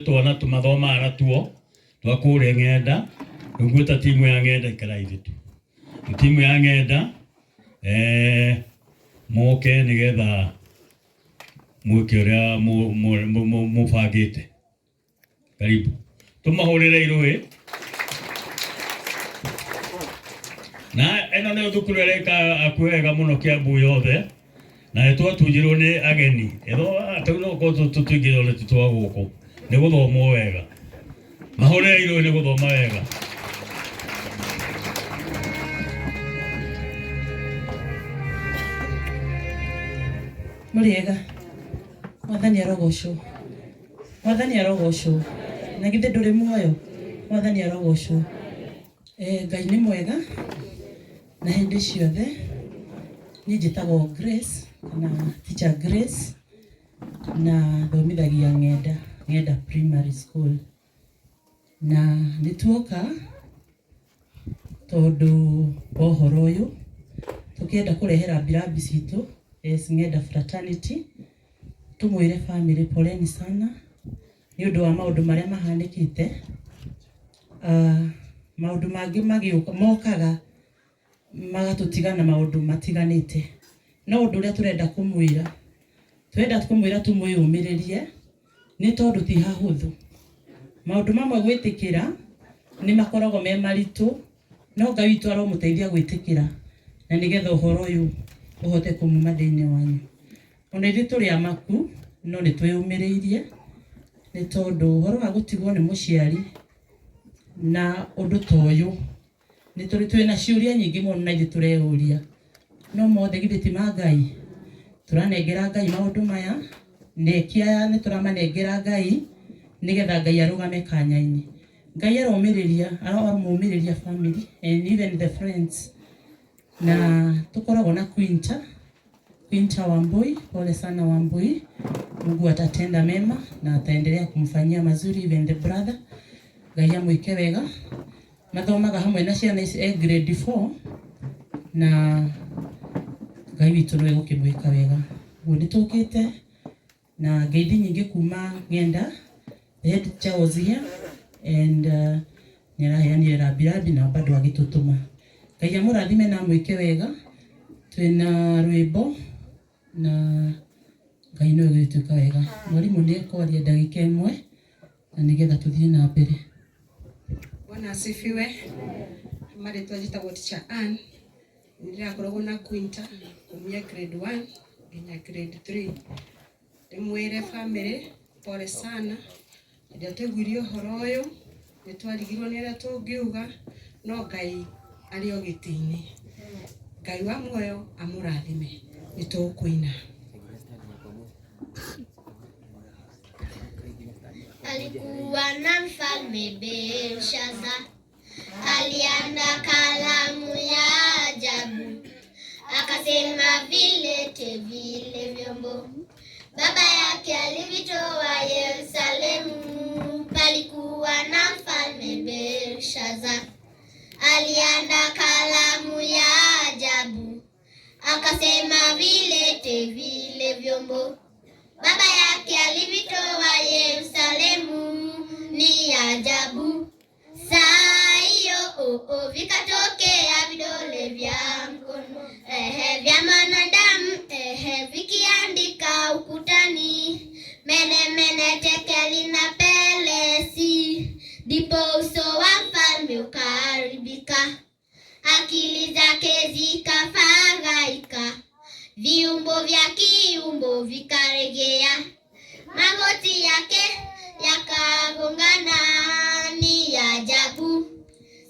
Twana tũmathomaga natuo twa kũrĩa ng'enda rĩu ngwĩta timu ya ng'enda ikara ithitu timu ya ng'enda moke nĩgetha mwĩke ũrĩa mũbangĩte. Karibu tũmahũrĩre irũĩ. Na ĩno nĩyo thukuru ĩrĩa ĩkaga hakuhĩ wega mũno Kiambu yothe na nĩ twatunjirwo nĩ ageni ethwo rĩu no korwo tũingĩrwo nĩ twa gũkũ nĩ gũthomwo wega mahũrĩre irũĩ nĩ gũthoma wega. Mũrĩega, mwathani arogocwo, mwathani arogocwo. Na githĩ ndũrĩ muoyo? Mwathani arogocwo. Ngai nĩ mwega na hĩndĩ ciothe. Niĩ njĩtagwo Grace kana Teacher Grace na thomithagia Ng'enda, Ng'enda Primary School. Na nĩ tuoka tondũ wa ũhoro ũyũ, tũkĩenda kũrehera rambirambi citũ as Ng'enda Fraternity, tũmwĩre bamĩrĩ poleni sana nĩ ũndũ wa maũndũ marĩa mahanĩkĩte. Maũndũ mangĩ magĩũka mokaga magatũtiga na maũndũ matiganĩte. No ũndũ ũrĩa tũrenda kũmwĩra, tũrenda kũmwĩra tũmwĩyũmĩrĩrie nĩ tondũ ti hahũthũ. Maũndũ mamwe gwĩtĩkĩra nĩ makoragwo me maritũ, no Ngai witũ aromũteithia gwĩtĩkĩra na nĩgetha ũhoro ũyũ ũhote kũmuma thĩinĩ wanyu. Ona ithuĩ tũrĩ amaku no nĩ twĩyũmĩrĩirie nĩ tondũ ũhoro wa gũtigwo nĩ mũciari na ũndũ ta ũyũ nĩ tũrĩ twĩna ciũria nyingĩ mũno na ithuĩ tũreyũria no mothe githĩ ti ma Ngai? Tũranengera Ngai maũndũ maya na eki aya nĩ tũramanengera Ngai nĩgetha Ngai arũgame kanya-inĩ. Ngai aromĩrĩria, aromũmĩrĩria family and even the friends na tũkoragwo na Quinta, Quinta Wambui, pole sana Wambui. Mungu atatenda mema na ataendelea kumfanyia mazuri even the brother. Ngai amwĩke wega. Mathomaga hamwe na ciana ici e grade 4 na Ngai witũ nĩwe gũkĩmwĩka wega. Ũguo nĩ tũkĩte na ngeithi nyingĩ kuma ng'enda. The head teacher was here and nĩ araheanire rambirambi na bado agĩtũtũma. Ngai amũrathime na amwĩke wega. Twĩna rwĩmbo na Ngai nĩwe ũgĩtwĩka wega. Mwarimũ nĩ ekwaria ndagĩka ĩmwe na nĩgetha tũthiĩ na mbere. Bwana asifiwe. Marĩtwa njĩtagwo Teacher Ann. Nĩndĩrakoragwo na Quinta kumia grade 1 nginya grade 3. Ndĩmwĩre family pole sana. Hĩndĩ ĩrĩa twaiguire ũhoro ũyũ nĩ twarigirwo nĩ ũrĩa tũngiuga no Ngai arĩ o gĩtĩ-inĩ. Ngai wa muoyo amũrathime. Nĩ tũkũina. Alikuwa na mfalme Belshaza, aliandaa kalamu ya ajabu, akasema vilete vile vyombo baba yake alivitoa Yerusalemu. Palikuwa na mfalme Belshaza, aliandaa kalamu ya ajabu, akasema vilete vile vyombo baba yake alivitoa Yerusalemu. Ni ajabu. Saa hiyo oh, vikatokea vidole vya mkono ehe, vya mwanadamu ehe, vikiandika ukutani mene mene tekeli na pelesi. Ndipo uso wa mfalme ukaharibika, akili zake zikafadhaika, viumbo vya kiumbo vikaregea, magoti yake yakagongana. Ni ajabu.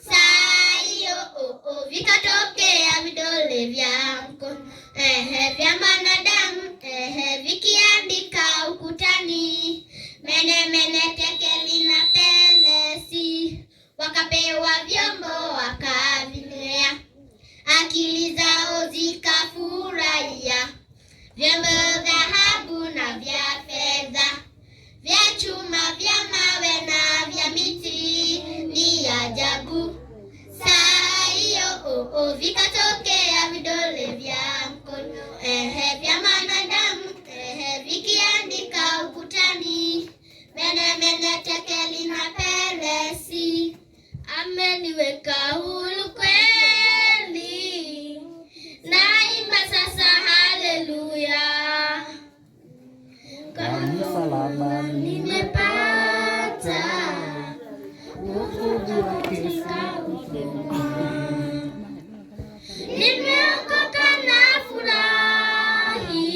Saa hiyo oh, vikatokea vidole vya mkono ehe, vya mwanadamu ehe, vikiandika ukutani mene mene tekeli na pelesi. Wakapewa vyombo wakavinywea, akili zao zikafurahia, vyombo dhahabu na vya fedha, vya chuma, vya mawe na vya miti. Ni ajabu. Saa hiyo oh, vikatokea vidole vya mkono ehe, vya mwanadamu ehe, vikiandika ukutani mene mene. Ameniweka huru kweli, naimba sasa haleluya. Kwa msalaba nimepata wokovu katika utumwa. Nimeokoka na furahi,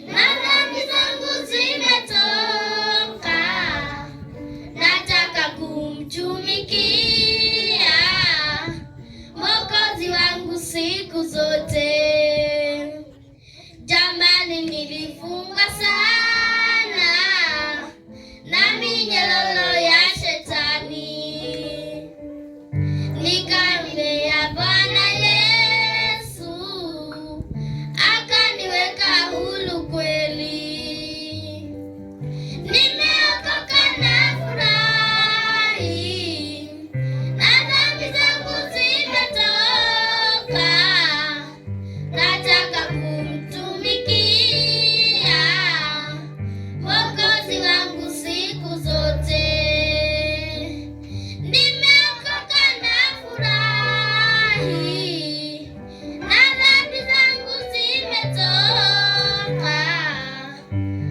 na dhambi zangu zimetoka. Nataka kumtumikia Mwokozi wangu siku zote. Jamani, nilifunga sana na minyororo ya shetani, nikamwendea Bwana Yesu, akaniweka huru kweli. Nimeokoka na furahi, na dhambi zangu zimetoka. Nataka kumtumikia Mwokozi wangu siku zote. Nimeokoka na furahi, na dhambi zangu zimetoka.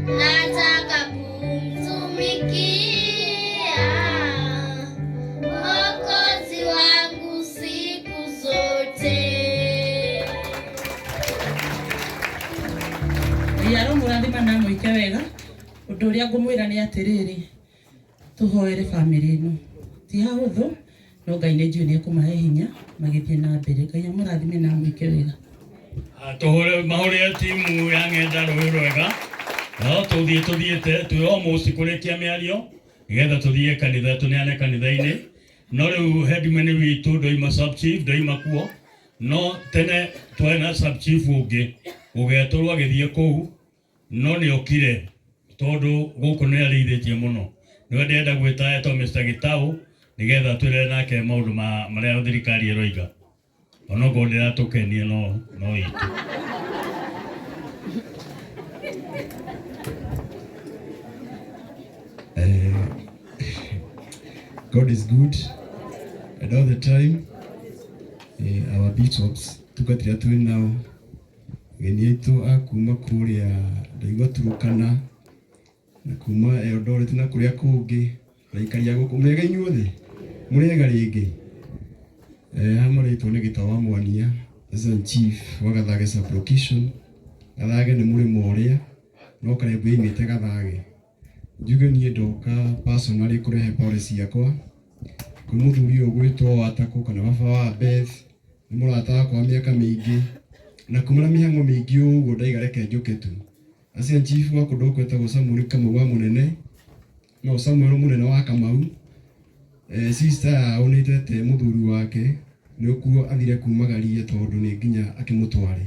Nataka kumtumikia Mwokozi wangu siku zote. Ngai aromũrathima na mwĩke wega. Ũndũ ũrĩa ngũmwĩra nĩ atĩrĩrĩ, tũhoere bamĩrĩ ĩno, ti hahũthũ, no Ngai nĩ njũĩ nĩ ekũmahe hinya magĩthiĩ na mbere. Ngai amũrathime na mwĩke wega. Tũhũre mahũrĩre timu ya ng'enda rũĩ rwega. No tũthiĩ tũthiĩte twĩ almost kũrĩkia mĩario nĩgetha tũthiĩ kanitha, tũneane kanitha-inĩ. No rĩu headman witũ ndoima, sub chief ndoima kuo, no tene twarĩ na sub chief ũngĩ ũgetũrwo agĩthiĩ kũu, no nĩ okire tondũ gũkũ nĩ arĩithĩtie mũno. Nĩwe ndĩrenda gwĩta, etwo Mr. Gitau, nĩgetha twĩre nake maũndũ ma marĩa thirikari ĩroiga, onokorwo ndĩratũkenia no itũ. God is good and all the time. Our bishops tungatĩria twĩ nao, ageni aitũ a kuma kũrĩa ndaigua Turukana na kuma Eldoret na kũrĩa kũngĩ na aikari a gũkũ, mũrĩega inyuothe, mũrĩega rĩngĩ. Haha marĩtwo nĩ Gĩtaũ wa Mwania, Assistant Chief wa Gathage Sub-Location. Gathage nĩ mũrĩmo ũrĩa no Karembo yoimĩte Gathage. Njuge niĩ ndoka personally kũrehe pole ciakwa kwĩ mũthuri ũyũ ũgwĩtwo Watakũ kana baba wa Beth. Nĩ mũrata wakwa wa mĩaka mĩingĩ na kuma na mĩhang'o mĩingĩ ũguo ndaiga reke njũke tu. Assistant Chief wa kũndũ gũkũ etagwo Samuel Kamau wa Mũnene, no Samuel Mũnene wa Kamau. Sister yao nĩ ĩtete mũthuri wake nĩ ũkuo athire kumagaria tondũ nĩ nginya akĩmũtware.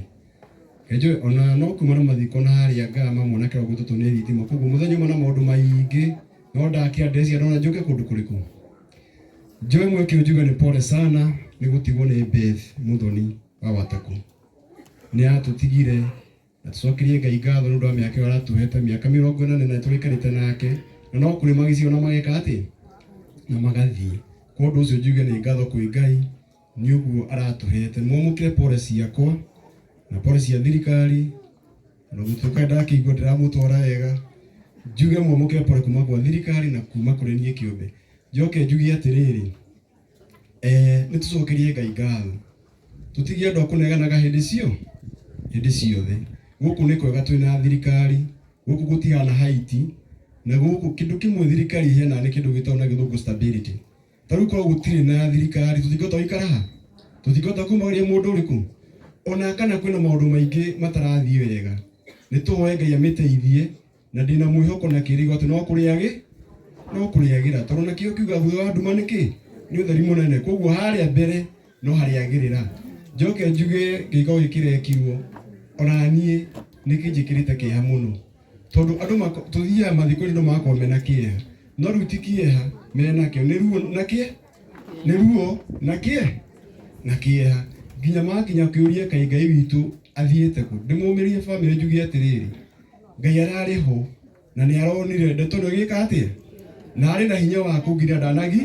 Kenjo ona no kuma na mathiko na harĩa Ngama mwanake wa gũtũtwo nĩ thitima, koguo mũthenya ũmwe na maũndũ maingĩ no ndakĩra ndeciria ndona njũke kũndũ kũrĩkũ. Njoe mweke njuge nĩ pole sana nĩ gũtigwo nĩ Beth Muthoni wa Watakũ. Nĩ atũtigire na tũcokerie Ngai ngatho nĩ ũndũ wa mĩaka ĩyo aratũhete, mĩaka 44 na tũrĩkanĩte nake, na no kũrĩ magĩcigo na mageka atĩ na magathiĩ. Kwa ũndũ ũcio njuge nĩ ngatho kwĩ Ngai nĩ ũguo aratũhete. Mwamũkĩre pole ciakwa na pole cia thirikari, na gũtuĩka ndakĩigua ndĩramũtwara wega, njuge mwamũkĩre pole kuma kwa thirikari na kuma kũrĩ niĩ kĩũmbe. Njoke njuge atĩrĩrĩ, nĩ tũcokerie Ngai ngatho, tũtigie andũ a kũneganaga hĩndĩ ciothe. Gũkũ nĩ kwega twĩna thirikari, gũkũ gũtihana Haiti, na gũkũ kĩndũ kĩmwe thirikari ĩheanaga nĩ kĩndũ gĩtagwo na gĩthũngũ stability. Ta rĩu korwo gũtirĩ na thirikari tũtingĩhota gũikara haha, tũtingĩhota kumagĩria mũndũ ũrĩkũ ona kana kwĩna maũndũ maingĩ matarathiĩ wega. Nĩ tũhoe Ngai amĩteithie, na ndĩna mwĩhoko na kĩĩrĩgĩrĩro atĩ no kũrĩagĩ no kũrĩagĩra, tondũ nakĩo kiuga thutha wa nduma nĩkĩ nĩ ũtheri mũnene. Koguo harĩa mbere no harĩagĩrĩra. Njoke njuge gĩko gĩkĩ kĩrekirwo ona niĩ nĩ kĩnjĩkĩrĩte kĩeha mũno, tondũ andũ tũthiaga mathiko-inĩ andũ magakorwo mena kĩeha, no rĩu ti kĩeha menakĩo, nĩ ruo na kĩeha, nĩ ruo na kĩeha na kĩeha, nginya makinya kĩũria kaĩ Ngai witũ athiĩte kũ. Ndĩmũmĩrĩrie bamĩrĩ njuge atĩrĩrĩ, Ngai ararĩ ho na nĩ aronire ndeto ĩno ĩgĩka atĩa, na arĩ na hinya wa kũngiria ndanagi.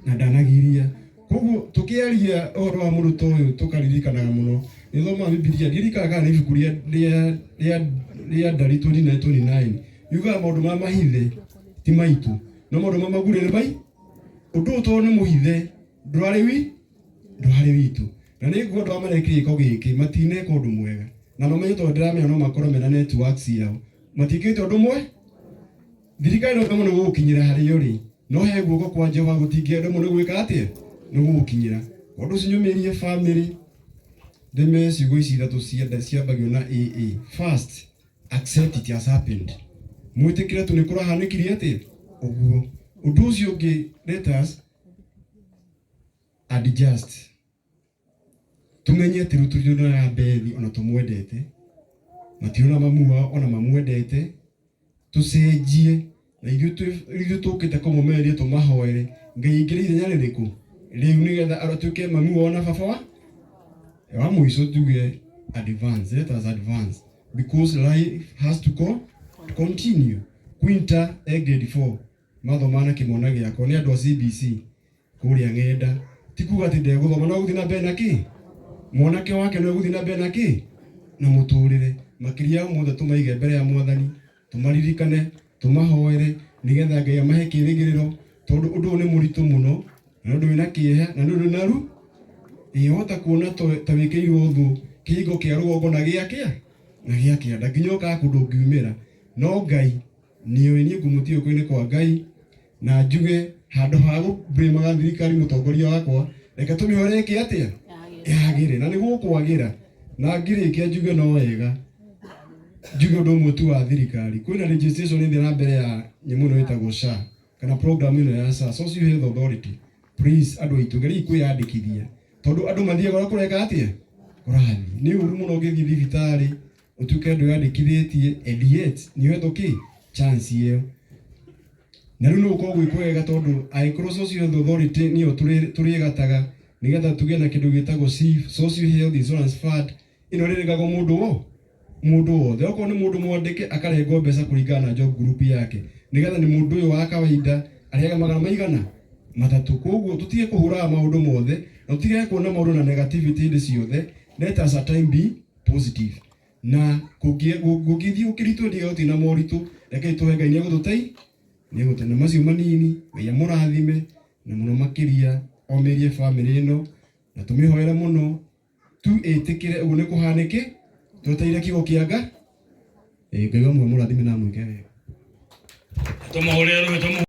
Na ndanagiria. Koguo tukiaria ũhoro wa mũndũ ta ũyũ tũkaririkanaga mũno. Nĩ thomaga Bibilia, ndirikanaga kana nĩ ibuku rĩa Ndari 29:29. Yugaga maũndũ ma mahithe ti maitũ, no maũndũ ma magure nĩ mai. Ũndũ ũyũ tondũ nĩ mũhithe, ndũrarĩ wi, ndũrarĩ witũ. Na nĩ nguo andũ arĩa marekire gĩko gĩkĩ matineka ũndũ mwega. Na mamenye tondũ ndĩramenya no makorwo mena network ciao. Matiĩkĩte ũndũ mwe. Thirikari no ĩremwo nĩ gũgũkinyĩra harĩa ũrĩ, no he guoko kwa Jehova gũtingĩenda mũno gwĩka atĩa? Nĩ gũgũkinyĩra. Ũndũ ũcio nyũmĩrie family ndĩme ciugo ici ithatũ ciambagio na AA. First, accept it has happened. Mwĩtĩkĩre tu nĩ kũrahanĩkirie atĩa? Ũguo. Ũndũ ũcio ũngĩ, let us adjust. Tumenye atĩ rĩu tũtirona Bethi ona tũmwendete, matirona mamu wao ona mamwendete, tucenjie na ithuĩ tũkĩte kũmũmereria tũmahoere Ngai aingĩre ithenya rĩrĩkũ rĩu nĩgetha atuĩke mami wao na baba wa mũico tuge advance, let us advance because life has to go to continue. Quinta e grade 4 mathomaga na kĩmwana gĩakwa nĩ andũ a CBC kũrĩa ng'enda ti kuga atĩ ndegũthoma no gũthiĩ na mbere na kĩ mwanake wake no egũthiĩ na mbere na kĩ na mũtũrĩre makĩria ya mothe tũmaige mbere ya mwathani tũmaririkane tũmahoere nĩgetha Ngai amahe kĩrĩgĩrĩro tondũ ũndũ ũyũ nĩ mũritũ mũno na nĩ ũndũ wĩna kĩeha na nĩ ũndũ wĩna ru ĩĩ wahota kuona ta wĩkĩirwo thũ kĩhingo kĩa rũgongo na gĩa kĩa na gĩa kĩanda nginya ũkaga kũndũ ũngiumĩra no Ngai nĩoĩ niĩ ngũmũtiga guoko-inĩ kwa Ngai na njuge handũ ha gũblĩmaga thirikari mũtongoria wakwa reke tũmĩhore ĩke atĩa yagĩre na nĩguo kwagĩra na ngĩrĩkia njuge no wega njuge ũndũ ũmwe tu wa thirikari kwĩna registration ĩthiĩ na mbere ya nyamũ ĩno ĩtagwo SHA kana program ĩno ya SHA, Social Health Authority. Please andũ aitũ geriai kwĩyandĩkithia tondũ andũ mathiaga ũrĩa kũreka atĩa kũrathiĩ nĩ ũru mũno ũngĩthiĩ thibitarĩ ũtuĩke ndwĩyandĩkithĩtie and yet nĩ ũhetwo kĩ chance ĩyo na rĩu nĩ gũkorwo gwĩ kwega tondũ angĩkorwo Social Health Authority nĩyo tũrĩgataga nĩgetha tũgĩe na kĩndũ gĩtagwo SHIF, Social Health Insurance Fund ĩno ĩrĩrengagwo mũndũ wothe okorwo nĩ mũndũ mwandĩke akarengwo mbeca kũringana na job group yake nĩgetha nĩ mũndũ ũyũ wa kawaida arĩaga magana maigana matatũ koguo tũtige kũhũraga maũndũ mothe na tũtige kuona maũndũ na negativity hĩndĩ ciothe. Let us at time be positive na kũngĩthiĩ gũkĩritũ ndiga gũtirĩ na moritũ rekei tũhe Ngai nĩegũtũtei nĩegũtũteithia na macio manini Ngai amũrathime na mũno makĩria omĩrie family ĩno na tũmĩhoere mũno tu ĩtĩkĩre ũguo nĩ kũhanĩke twetereire kiugo kĩa Ngai. Ngai wa muoyo mũrathime na amwĩke wega. Tũmũhũrĩre rũhĩ.